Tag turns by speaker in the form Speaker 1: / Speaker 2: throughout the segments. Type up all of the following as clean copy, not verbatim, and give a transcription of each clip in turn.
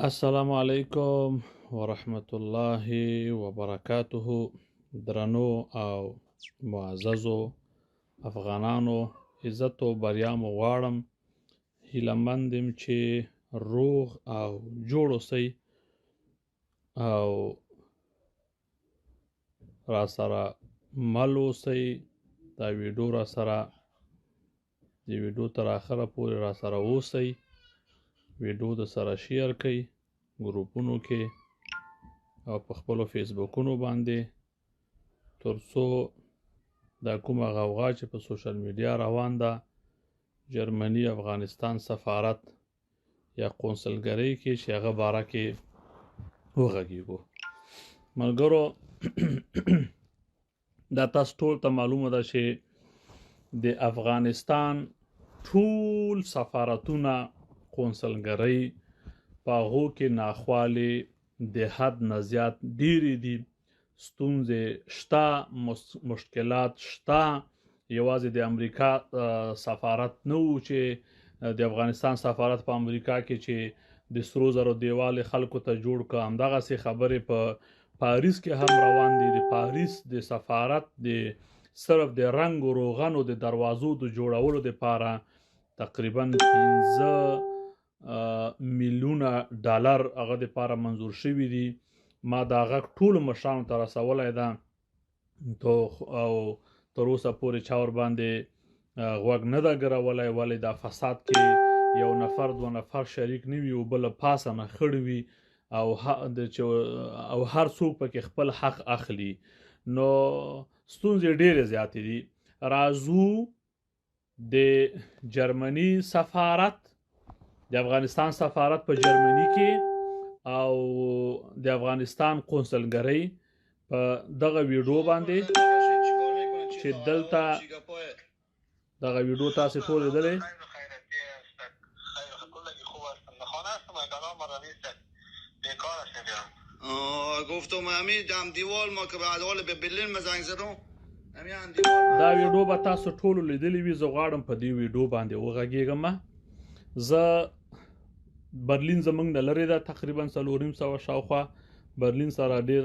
Speaker 1: السلام علیکم ورحمت الله وبرکاته. درنو او معززو افغانانو، عزت او بریا مو غواړم. هیله مند یم چې روغ او جوړ اوسئ او را سره مل اوسئ. دا ویډیو را سره د ویډیو تر اخره پورې را سره اوسئ. ویډیو د سره شیر کړئ ګروپونو کې او په خپلو فیسبوکونو باندې، تر څو دا کومه غوغا چې په سوشل میډیا روان ده، جرمني افغانستان سفارت یا قونسلګرۍ کې، چې هغه باره کې وغږیږو. ملګرو، دا تاسو ټول ته معلومه ده چې د افغانستان ټول سفارتونه، قونسلګرۍ، په هغو کې ناخوالې د حد نه زیات ډېرې دي، ستونزې شته، مشکلات شته. یوازې د امریکا سفارت نه و چې د افغانستان سفارت په امریکا کې چې د سرو زرو دیوال خلکو ته جوړ که، همدغسې خبرې په پاریس کې هم روان دي. د پاریس د سفارت د صرف د رنګ و روغنو د دروازو د جوړولو دپاره تقریبا 5 میلیونه ډالر هغه دپاره منظور شوي دي. ما دا غږ ټولو مشرانو ته رسولی ده او تر اوسه پورې چا ورباندې غوږ نه ده ګرولی. ولې دا فساد کې یو نفر دوه نفر شریک نه وي او بل پاسه نه خړ وي او او هر څوک پکې خپل حق اخلي، نو ستونزې ډېرې زیاتې دي. راځو د جرمني سفارت، د افغانستان سفارت په جرمني کې او د افغانستان قونسلګرۍ په دغه ویډیو باندې چې دلته دغه ویډیو تاسو ټول لیدلې.
Speaker 2: گفتم همین دم دیوال ما که بعد حال به برلین ما زنگ زدم.
Speaker 1: دا ویډیو به تاسو ټولو لیدلې وي. زه غواړم په دې ویډیو باندې وغږېږم. زه برلین زمونږ نه لرې ده، تقریبا 450 شاوخوا. برلین سره ډېر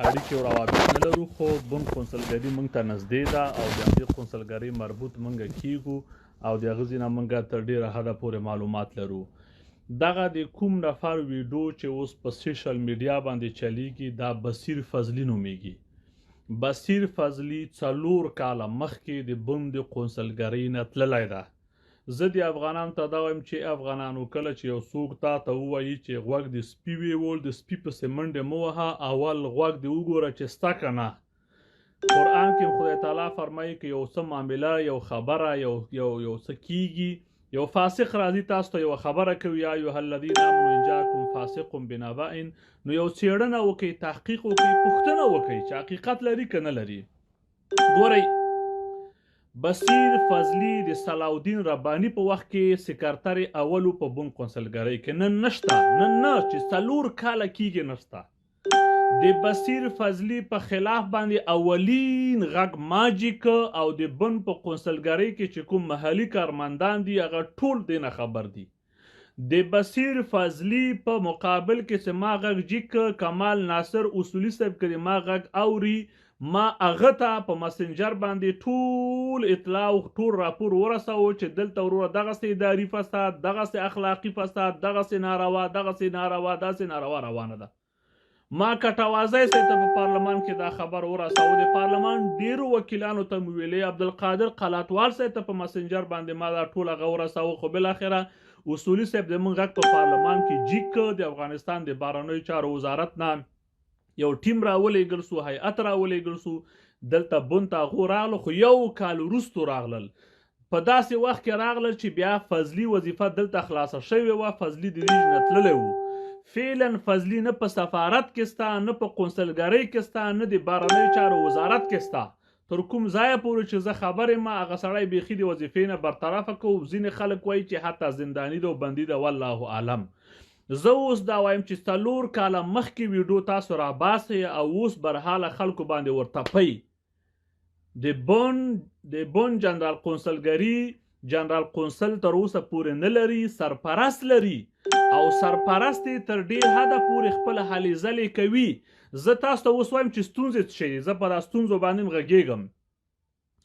Speaker 1: اړیکې او روابط نه لرو، خو بن قونسلګري مونږ ته نږدې ده او د همدې قونسلګرۍ مربوط مونږ کیږو او د هغه ځای نه مونږ تر ډېره حده پورې معلومات لرو. دغه د کوم نفر ویډیو چې اوس په سوشل میډیا باندې چلیږي، دا بصیر فضلي نومیږي. بصیر فضلي 4 کاله مخکې د بن د قونسلګرۍ نه تللی ده. زه د افغانانو ته دا وایم چې افغانانو، کله چې یو څوک تا ته ووایي چې غوږ د سپي ویول، د سپي پسې منډې مه وهه، اول غوږ دې وګوره چې سته که نه. قرآن کې خدای تعالی فرمایي که یو څه معامله، یو خبره، یو یو یو څه کیږي، یو فاسق راځي تاسو ته یوه خبره کوي، یا ایها الذین آمنوا ان جاءکم فاسق بنبأ، نو یو څېړنه وکړئ، تحقیق وکړئ، پوښتنه وکړئ چې حقیقت لري که نه لري. ګورئ، بصیر فضلي د صلاح الدین رباني په وخت کې سکرتر اولو په بن قونسلګرۍ کې، نن نشته، نن نه چې 4 کاله کیږي نشته. د بصیر فضلي په خلاف باندې اولین غږ ماجی که او د بن په قونسلګرۍ کې چې کوم محلي کارمندان دي هغه ټول دې نه خبر دي. د بصیر فضلي په مقابل کې چې ما غږ جیګ که، کمال ناصر اصولي صاحب که ما غږ اوري، ما هغه ته په مسنجر باندې ټول اطلاع او ټول راپور ورساوه چې دلته وروره دغسې اداري فساد، دغسې اخلاقي فساد، دغسې ناروا، دغسې ناروا، داسې ناروا روانه ده. ما کټوازی صاحب ته په پارلمان کې دا خبر ورساوه. د پارلمان ډېرو وکیلانو ته مې ویلې، عبدالقادر قلاتوال صاحب ته په مسنجر باندې ما دا ټول هغه ورساوه. خو بالاخره اصولي صاحب د موږ غږ په پارلمان کې جیګ که، د افغانستان د بهرنیو چارو وزارت نه یو ټیم راولېږل سو، هیئت راولېږل سو، دلته بن ته هغو راغلو، خو یو کال وروستو راغلل. په داسې وخت کې راغلل چې بیا فضلي وظیفه دلته خلاصه شوې وه، فضلي د دې نه تللی و. فعلا فضلي نه په سفارت کې سته، نه په قونسلګرۍ کې سته، نه د بهرنیو چارو وزارت کې سته. تر کوم ځایه پورې چې زه خبر یم، هغه سړی بیخي د وظیفې نه برطرفه کو. ځینې خلک وایي چې حتی زنداني ده او بندي ده، والله عالم. زه اوس دا وایم چې 4 کاله مخکې ویډیو تاسو راباسئ او اوس برحاله خلکو باندې ورتپئ. د بن جنرال قونسلګري جنرال قونسل تر اوسه پورې نه لري، سرپرست لري، او سرپرست یې تر ډیر حده پورې خپل هلې ځلې کوي. زه تاسو ته اوس وایم چې ستونزې څه شی دي، زه په دا ستونزو باندې هم غږېږم،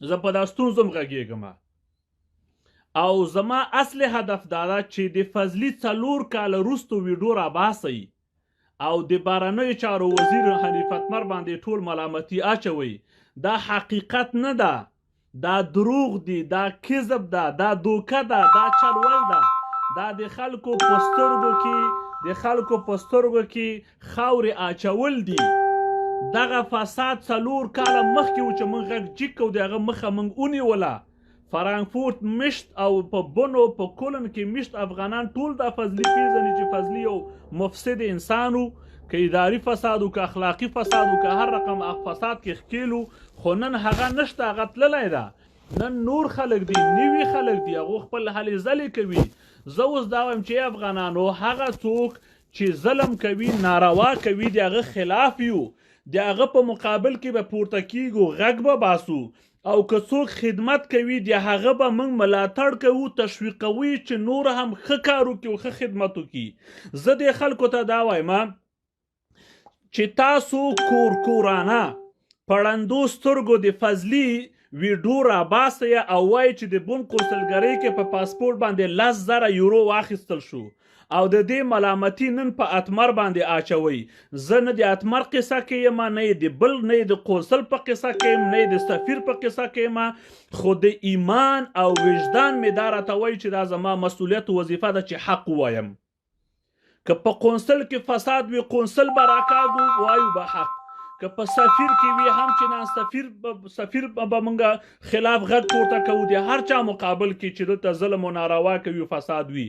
Speaker 1: زه په دا ستونزو هم غږېږم. او زما اصل هدف دا ده چې د فضلي 4 کاله وروستو ویډیو راباسئ او د بهرنیو چارو وزیر حنیف اتمر باندې ټول ملامتي اچوئ. دا حقیقت نه ده، دا دروغ دي، دا کذب ده، دا دوکه ده، دا چلول ده، دا د خلکو په سترګو کې د خلکو په سترګو کې خاورې اچول دي. دغه فساد 4 کاله مخکې و چې موږ غږ جګ کړو، د هغه مخه موږ ونیوله. فرانکفورت مشت او په بنو په کولن کې مشت افغانان ټول دا فضلي پیژني چې فضلي یو مفسد انسان و، که اداري فساد و، که اخلاقي فساد و، که هر رقم فساد کې ښکیل و، خو نن هغه نشته، هغه تللی ده. نن نور خلک دي، نوي خلک دي، هغو خپل هلې ځلې کوي. زه اوس دا وایم چې افغانانو، هغه څوک چې ظلم کوي، ناروا کوي، د هغه خلاف یو، د هغه په مقابل کې به پورته کیږو، غږ به باسو، او که څوک خدمت کوي د هغه به موږ ملاتړ کوو، تشویقوي چې نور هم ښه کار وکړي او ښه خدمت وکړي. زه دې خلکو ته دا وایم چې تاسو کور کورانه په ړندو سترګو د فضلي ویډیو راباسئ او وایي چې د بن قونسلګرۍ کې په پاسپورټ باندې 10,000 یورو واخیستل شو او د دې ملامتي نن په اتمر باندې اچوئ. زه نه د اتمر قصه کې یم، نه یې د بل، نه یې د قونسل په قصه کې یم، نه یې د سفیر په قصه کې یم، خو د ایمان او وجدان مې دا راته وایي چې دا زما مسؤلیت او وظیفه ده چې حق ووایم. که په قونسل کې فساد وي، قونسل به راکاږو، وایو به حق. که په سفیر کې وي هم چې نن سفیر به مونږ خلاف غږ پورته کوو، د هر چا مقابل کې چې دلته ظلم او ناروا کوي، فساد وي.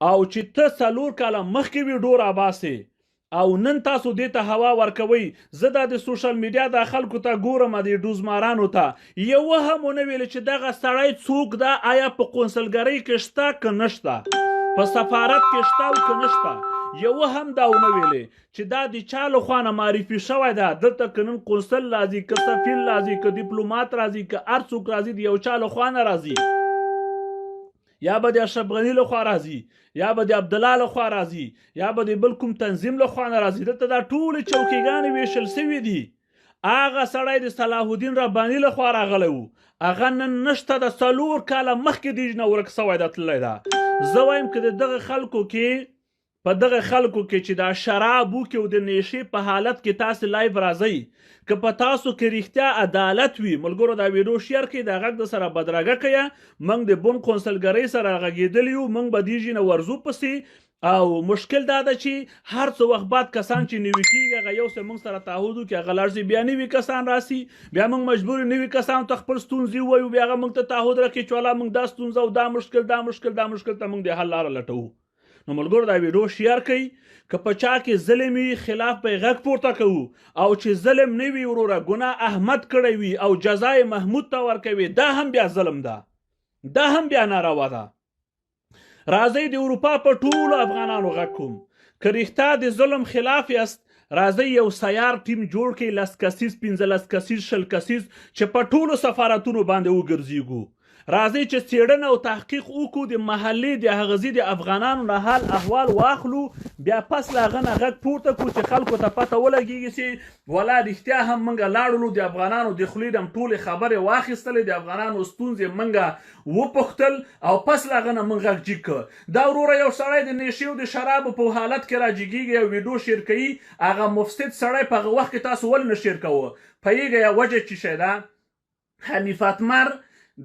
Speaker 1: او چې ته 4 کاله مخکې ویډیو راباسې او نن تاسو دې ته هوا ورکوئ، زه دا د سوشل میډیا دا خلکو ته ګورم، د ډوزمارانو ته یوه هم ونه ویل چې دغه سړی څوک ده، آیا په قونسلګرۍ کې شته که نشته، په سفارت کې شته او که نشته، یوه هم دا ونه ویلې چې دا د چا له خوا نه معرفي شوی ده. دلته که نن قونسل راځي، که سفیر راځي، که دیپلومات راځي، که هر څوک راځي، د یو چا له خوا نه راځي، یا به د اشرف غني له خوا راځي، یا به د عبدالله له خوا راځي، یا به د بل کوم تنظیم له خوا نه راځي. دلته دا ټولې چوکیګانې ویشل سوي دي. هغه سړی د صلاح الدین رباني له خوا راغلی و، هغه نن نشته، د 4 کاله مخکې دې نه ورک سوی ده، تللی ده. زه وایم که د دغه خلکو کې، په دغه خلکو کې چې دا شراب وکي او د نیشې په حالت کې تاسې live راځئ، که په تاسو کې رښتیا عدالت وي، ملګرو دا ویډیو share کړئ، دا غږ د سره بدرګه کړئ. موږ د بن قونسلګرۍ سره غږېدلي یو، موږ به دې ځای نه ورځو پسې. او مشکل دا ده چې هر څه وخت بعد کسان چې نوي کېږي، هغه یو څه موږ سره تعهد وکړي، هغه لاړ شي، بیا نوي کسان راسي، بیا موږ مجبور یو نوي کسانو ته خپل ستونزې ووایو، بیا هغه موږ ته تعهد راکړي چې والله موږ دا ستونزه او دا مشکل، دا مشکل، دا مشکل ته موږ د حل لاره لټوو. نو ملګرو دا ویډیو share کړئ، که په چا کې ظلم وي خلاف به یې غږ پورته کوو، او چې ظلم نه وي وروره، ګناه احمد کړی وي او جزا یې محمود ته ورکوي، دا هم بیا ظلم ده، دا هم بیا ناروا ده. راځئ د اروپا په ټولو افغانانو غږ کوم، که رښتیا د ظلم خلاف یاست، راځئ یو سیار ټیم جوړ کړئ، 10 کسیز، 15 کسیز، 20 کسیز، چې په ټولو سفارتونو باندې وګرځېږو. راځئ چې څېړنه او تحقیق وکړو، د محلې د هغه ځای د افغانانو نه حال احوال واخلو، بیا پس له هغه نه غږ پورته کړو چې خلکو ته پته ولګېږي چې ولا رښتیا هم موږ لاړلو، د افغانانو د خولې نه هم ټولې خبرې واخیستلې، د افغانانو ستونزې موږ وپوښتل او پس له هغه نه موږ غږ جګ کړ. دا وروره یو سړی د نیشې او د شرابو په حالت کې راجګېږي او ویډیو share کوي، هغه مفسد سړی په هغه وخت کې تاسو ولې نه share کوه؟ پوهېږئ وجه څه شی ده؟ حنیف اتمر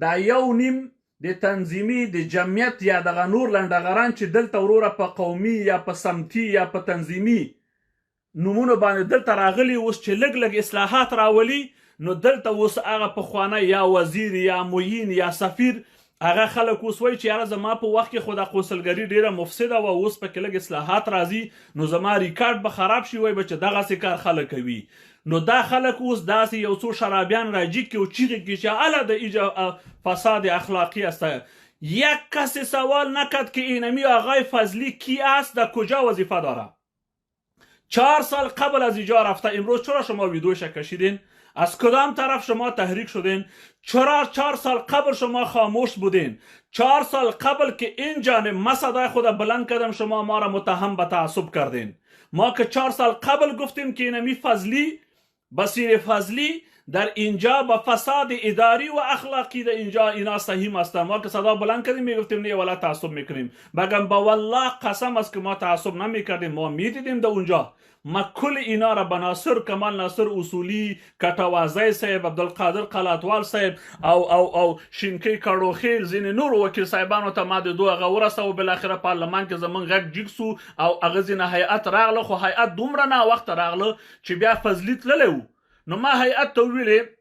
Speaker 1: دا یو نیم د تنظیمي د جمعیت یا دغه نور لنډغران چې دلته وروره په قومي یا په سمتي یا په تنظیمي نومونو باندې دلته راغلي، اوس چې لږ لږ اصلاحات راولي، نو دلته اوس هغه پخوانی یا وزیر یا معین یا سفیر هغه خلک اوس وایي چې یاره زما په وخت کې خو دا قونسلګري ډېره مفسده وه، اوس پکې لږ اصلاحات راځي نو زما ریکارډ به خراب شي، وایي به چې دغسې کار خلک کوي. نو دا خلک اوس داسې یو څو شرابیان راجیګ کړي او چیغې کړي چې اله د ایجا فساد اخلاقی است. یک کسی سوال نکرد که اینمی آقای فضلی کی است، در کجا وظیفه داره؟ 4 سال قبل از ایجا رفته، امروز چرا شما ویدیوش کشیدین؟ از کدام طرف شما تحریک شدین؟ چرا 4 سال قبل شما خاموش بودین؟ 4 سال قبل که این جانب ما صدای خود بلند کردم، شما ما را متهم به تعصب کردین. ما که 4 سال قبل گفتیم که اینمی فضلی، بصیر فضلی در اینجا با فساد اداری و اخلاقی در اینجا اینا سهیم هستند، ما که صدا بلند کردیم، میگفتیم نه والا تعصب میکنیم. بگم با والله قسم است که ما تعصب نمیکردیم. ما میدیدیم در اونجا. ما کل اینا را به ناصر کمال ناصر اصولی، کټوازی صاحب، عبدالقادر قلاتوال صاحب او شینکی کړوخیل، ځینې نور وکیل صاحبانو ته ما د دوه هغه ورسوه. بالاخره پارلمان کې زمونږ غږ جګ سو او هغه ځینې هیئت راغله، خو هیئت دومره ناوخته راغله چې بیا فضلی تللی و. نو ما هیئت ته وویلې،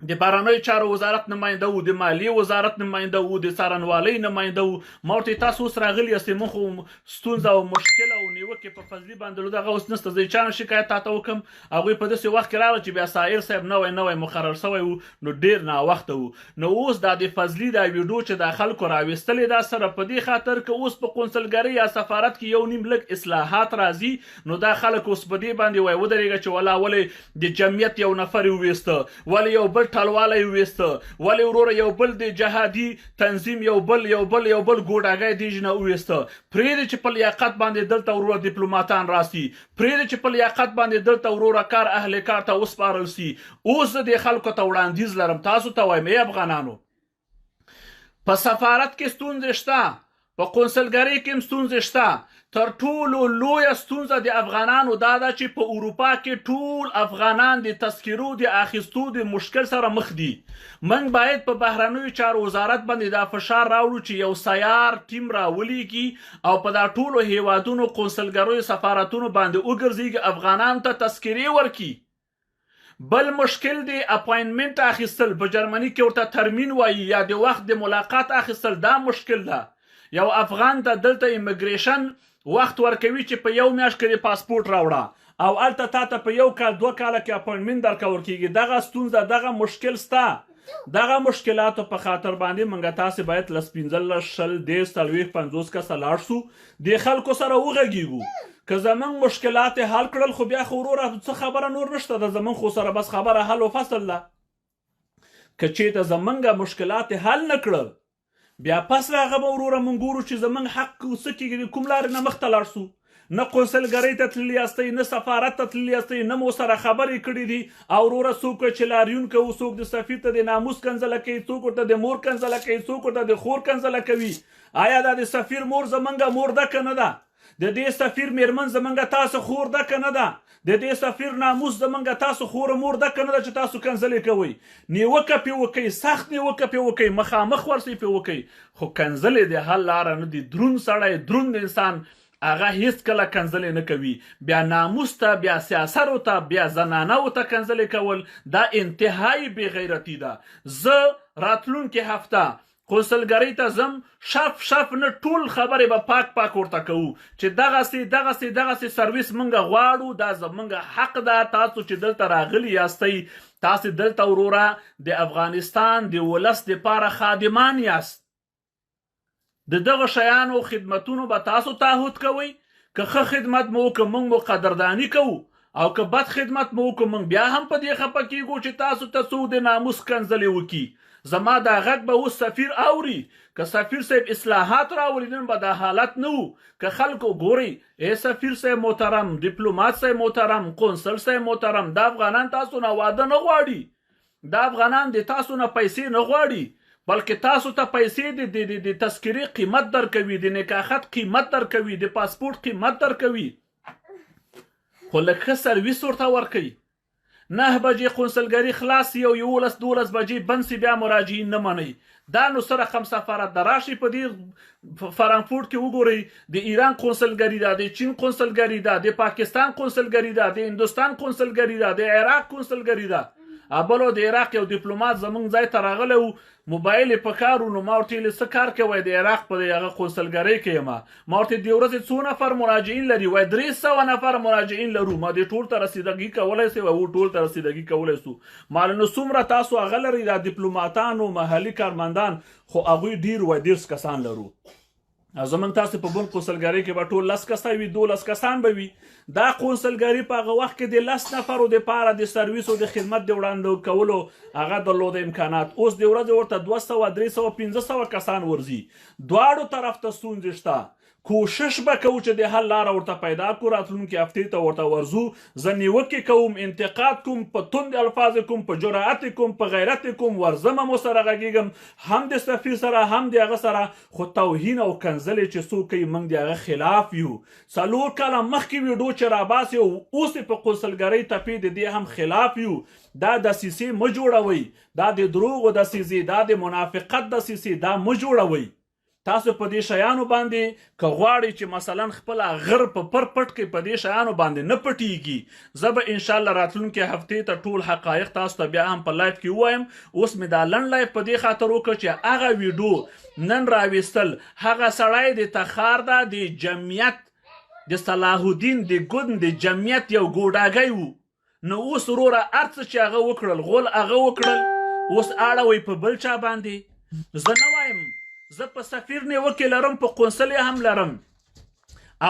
Speaker 1: د بهرنیو چارو وزارت نماینده وو، د مالیې وزارت نماینده وو، د څارنوالۍ نماینده وو، ما ورته تاسو اوس راغلي یاستئ، موږ خو ستونزه او مشکل او نیوکې په فضلي باندې لرو، دغه اوس نشته، زه یې چا نه شکایت تاته وکړم؟ هغوی په داسې وخت کې راغله چې بیا سایر صاحب نوی نوی مقرر شوی و، نو ډېر ناوخته و. نو اوس دا د فضلي دا ویډیو چې دا خلکو راویستلې دا سره په دې خاطر که اوس په قونسلګرۍ یا سفارت کې یو نیم لږ اصلاحات راځي، نو دا خلک اوس په دې باندې وایي ودرېږه چې ولا ولې د جمعیت یو نفر یې وویسته، ولې یو بل ټلوالی وویسته، ولې وروره یو بل د جهادي تنظیم یو بل یو بل یو بل ګوډاګی دې نه وویسته. پرېږدي چې په لیاقت باندې دلته وروره دیپلوماتان راسي، پرېږدي چې په لیاقت باندې دلته وروره کار اهل کار ته وسپارل سي. اوس زه دې خلکو ته وړاندیز لرم، تاسو ته وایم، ای افغانانو، په سفارت کې ستونزې شته، په قونسلګرۍ کې هم ستونزې شته. تر ټولو لویه ستونزه د افغانانو دا ده چې په اروپا کې ټول افغانان د تذکرو د اخیستو د مشکل سره مخ دي. موږ باید په بهرنیو چارو وزارت باندې دا فشار راوړو چې یو سیار ټیم راولیږي او په دا ټولو هیوادونو، قونسلګریو، سفارتونو باندې وګرځيږي، افغانانو ته تذکرې ورکړي. بل مشکل دی appointment اخیستل، په جرمني کې ورته Termin وایي، یا د وخت د ملاقات اخیستل، دا مشکل ده. یو افغان ته دلته immigration وخت ورکوي چې په یو میاشت کې د پاسپورت راوړه او هلته تا ته په یو کال 2 کاله کې appointment درکول کیږي. دغه ستونزه، دغه مشکل سته. دغه مشکلاتو په خاطر باندې مونږ تاسو باید 10، 15، 20، 30، 40، 50 کسه لاړ سو، د خلکو سره وغږیږو. که زمونږ مشکلات حل کړل، خو بیا خو وروره څه خبره نور نشته ده، زمونږ خو سره بس خبره حل و فصل ده. که چېرته زمونږ مشکلات حل نه کړل، بیا پس له هغه به وروره مونږ ګورو چې زمونږ حق څه کېږي، د کوم لارې نه مخته لاړ سو. نه قونسلګرۍ ته تللي یاستئ، نه سفارت ته تللي یاستئ، نه مو سره خبرې کړې دي. او وروره څوک چې لاریون کوو، څوک د سفیر ته د ناموس کنځله کوي، څوک ورته د مور کنځله کوي، څوک ورته د خور کنځله کوي. آیا دا د سفیر مور زمونږ مور ده که نه ده؟ د دې سفیر میرمن زمونږ تاسو خور ده که نه ده؟ د دې سفیر ناموس زمونږ تاسو خور مور ده که نه ده چې تاسو کنځلې کوئ؟ نیوکه پې وکئ، سخت نیوکه پې وکئ، مخامخ ورسئ پې وکئ، خو کنځلې د حل لاره نه دي. درون سړی، دروند انسان هغه هیڅ کله کنځلې نه کوي. بیا ناموس ته، بیا سیاسرو ته، بیا زنانو ته کنځلې کول، دا انتهایی بې غیرتي ده. زه راتلونکې هفته قونسلګرۍ ته ځم، شف شف نه ټول خبرې به پاک پاک ورته کوو چې دغسې دغسې دغسې سرویس مونږ غواړو، دا زمونږ حق ده. تاسو چې دلته راغلي یاستئ، تاسو دلته وروره د افغانستان د ولس دپاره خادمان یاست. د دغه شیانو خدمتونو به تاسو تعهد کوئ. که ښه خدمت مو وکړ، موږ مو قدردانی کوو، او که بد خدمت مو وکړ، موږ بیا هم په دې خپه کیږو چې تاسو ته څوک د ناموس کنځلې وکړي. زما دا غږ به اوس سفیر اوري. که سفیر صاحب اصلاحات راولي، نن به دا حالت نه وو. که خلکو ګوري، ای سفیر صاحب محترم، دیپلومات صاحب محترم، قونسل صاحب محترم، دا افغانان تاسو نه واده نه غواړي، دا افغانان د تاسو نه پیسې نه غواړي، بلکې تاسو ته پیسې د تذکرې قیمت درکوي، د نکاح خط قیمت درکوي، د پاسپورت قیمت درکوي، خو لږ ښه سرویس ورته ورکوي. 9 بجې قونسلګري خلاص او 11، 12 بجې بند سي، بیا مراجعین نه منئ، دا نو څه رقم سفارت ده؟ راشئ په دې فرانکفورت کې وګورئ، د ایران قونسلګري ده، د چین قونسلګري ده، د پاکستان قونسلګري ده، د هندوستان قونسلګري ده، د عراق قونسلګري ده. بلو د عراق یو دیپلومات زمونږ ځای ته راغلی و، موبایل یې په کار و، نو ما ورته ویل څه کار کوی؟ د عراق په هغه قونسلګرۍ کې یم. ما ورته د ورځې څو نفر مراجعین لري؟ وای 300 نفر مراجعین لرو. ما دې ټول ته رسیدګي کولای سي؟ وای ټول ته رسیدګي کولای سو. ما نو څومره تاسو هغه لرئ، دا دیپلوماتانو محلي کارمندان؟ خو هغوی ډیر وای، 30 کسان لرو. او زمونږ تاسو په بن قونسلګرۍ کې به ټول 10 کسان وي، 12 کسان به وي. دا قونسلګري په هغه وخت کې د 10 نفرو دپاره د سرویس او د خدمت د وړاندې کولو هغه درلوده امکانات. اوس د ورځې ورته 200، 300، 500 کسان ورځي. دواړو طرف ته ستونزې شته. کوشش به کوو چې د حل لاره ورته پیدا کړو. راتلونکې هفتې ته ورته ورځو. زه نیوکې کوم، انتقاد کوم، په توند الفاظ کوم، په جرأت کوم، په غیرت کوم، ورځم مو سره غږیږم، هم د سفیر سره هم د هغه سره. خو توهین او کنځلې چې څوک کوي موږ د هغه خلاف یو. 4 کاله مخکې ویډیو چې راباسي او اوس یې په قونسلګرۍ تپې، د دې هم خلاف یو. دا دسیسې مه جوړوئ، دا د دروغو دسیسې، دا د منافقت دسیسې، دا مه جوړوئ. تاسو په دې شیانو باندې که غواړئ چې مثلا خپل غر په پر پټ کې په دې شیانو باندې نه پټیږي. زه به انشاءالله راتلونکې هفتې ته ټول حقایق تاسو ته بیا هم په live کې ووایم. اوس مې دا لنډ live په دې خاطر وکړ چې هغه ویډیو نن راویستل، هغه سړی د تخار ده، د جمعیت د صلاح الدین د ګوند د جمعیت یو ګوډاګی و. نو اوس وروره هر څه چې هغه وکړل، غول هغه وکړل، اوس اړوئ په بل چا باندې. زه نه وایم، زه په سفیر نیوکې لرم، په قونسل یې هم لرم.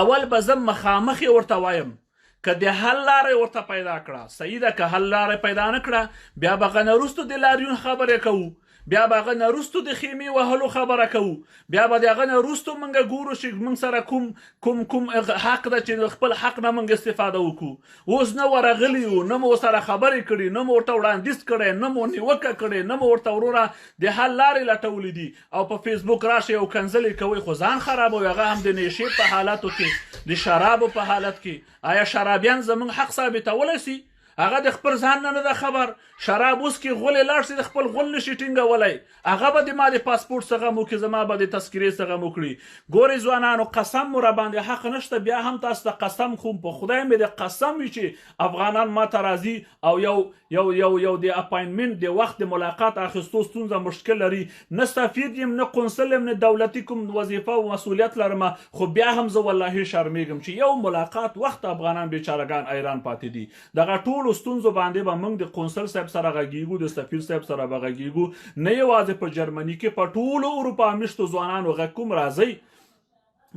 Speaker 1: اول به زه مخامخ یې ورته وایم، که د حل لاره یې ورته پیدا کړه صحیح ده، که حل لاره یې پیدا نه کړه بیا به هغه نه وروسته د لاریون خبرې کوو، بیا به هغه نه وروسته د خیمې وهلو خبره کوو، بیا به د هغه نه وروسته موږ ګورو چې موږ سره کوم کوم کوم حق ده چې خپل حق نه موږ استفاده وکړو. اوس نه ورغلي یو، نه مو سره خبرې کړي، نه مو ورته وړاندیز کړی، نه مو نیوکه کړې، نه مو ورته وروره د حل لارې لټولې دي. او په فیسبوک راشئ او کنځلې کوئ، خو ځان خرابوئ. هغه هم د نیشې په حالاتو کې، د شرابو په حالت کې. آیا شرابیان زموږ حق ثابتولی سي؟ هغه د خپل ځان نه نه ده خبر. شراب اوس کې غولې لاړ شي، د خپل غول نشي ټینګولی. هغه به د ما د پاسپورټ څخه غم وکړي، زما به د تذکرې څخه غم وکړي. ګورئ ځوانانو، قسم مو راباندې حق نشته، بیا هم تاسو ته قسم کوم، په خدای مې د قسم وي چې افغانان ما ته راځي او یو یو یو یو د appointment د وخت د ملاقات اخیستو ستونزه مشکل لري. نه سفیر یم، نه قونسل یم، نه دولتي کوم وظیفه او مسؤلیت لرم، خو بیا هم زه والله شرمېږم چې یو ملاقات وخت افغانان بیچارهګان ایران پاتې دي. دغه ټولو ستونزو باندې به موږ د قونسل صاحب سره غږیږو، د سفیر صاحب سره به غږیږو. نه یوازې په جرمني کې، په ټولو اروپا میشتو ځوانانو غږ کوم، راځئ.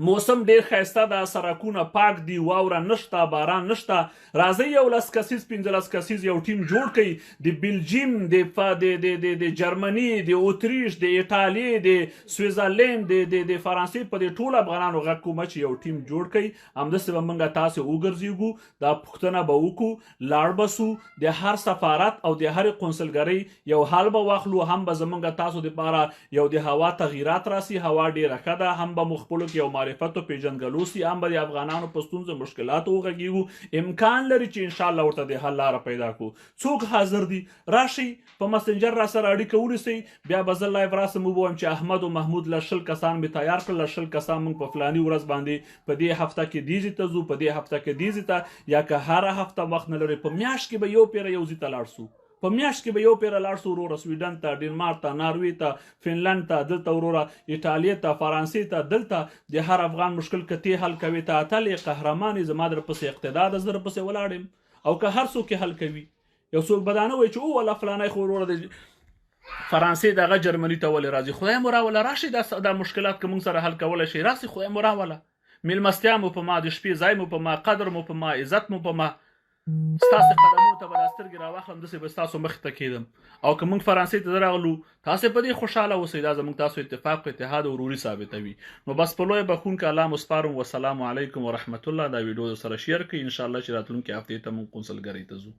Speaker 1: موسم ډیر ښایسته ده، سرکونه پاک دي، واوره نشته، باران نشته. راځئ یو 10 کسیز 15 کسیز یو ټیم جوړ کړئ، د بلجیم، د جرمني، د اتریش، د ایټالیا، د سویزرلند، د فرانسې په دې ټولو افغانانو غږ کوم چې یو ټیم جوړ کړئ. همداسې به موږ تاسې وګرځېږو، دا پوښتنه به وکړو، لاړ به سو، د هر سفارت او د هرې قونسلګرۍ یو حل به واخلو. هم به زموږ تاسو دپاره یو د هوا تغیرات راسي، هوا ډېره ښه ده، هم به مو خپلو کې یو معرفت او پېژندګلو سي، هم به د افغانانو په ستونزو مشکلاتو وغږېږو. امکان لري چې انشاءالله ورته د حل لاره پیدا کړو. څوک حاضر دي راشئ، په مسنجر را سره اړیکه ونیسئ، بیا به زه live راسم ووایم چې احمد او محمود له 20 کسان مې تیار کړل، له 20 کسان موږ په فلاني ورځ باندې په دې هفته کې دې ځای ته ځو، په دې هفته کې دې ځای ته، یا که هره هفته وخت نه لرئ په میاشت کې به یو پیره یو ځای ته لاړ سو، په میاشت کې به یو پیره لاړ سو وروره، سویډن ته، ډنمارک ته، ناروې ته، فنلند ته، دلته وروره ایټالیا ته، فرانسې ته. دلته د هر افغان مشکل که تی حل کوي، ته اتل یې، قهرمان یې، زما درپسې اقتدا ده، زه درپسې ولاړ یم. او که هر څوک یې حل کوي، یو څوک به دا نه وایي چې او والله فلانی خو وروره د فرانسې دغه جرمني ته ولې راځي، خدای مو راوله راشي، دا مشکلات که موږ سره حل کولی شي راسي، خدای مو راوله. میلمستیا مو په ما، د شپې ځای مو په ما، قدر مو په ما، عزت مو په ما، ستاسې قدمونو ته به دا سترګې راواخلم، داسې به ستاسو مخې ته کېدم. او که موږ فرانسې ته راغلو تاسې په دې خوشحاله اوسئ، دا زموږ تاسو اتفاق، اتحاد او وروري ثابتوي. نو بس په لویه بخښونکي الله مو سپارم. والسلام علیکم ورحمت الله. دا ویډیو در سره share کړئ، انشاءالله چې راتلونکې هفتې ته موږ قونسلګرۍ ته ځو.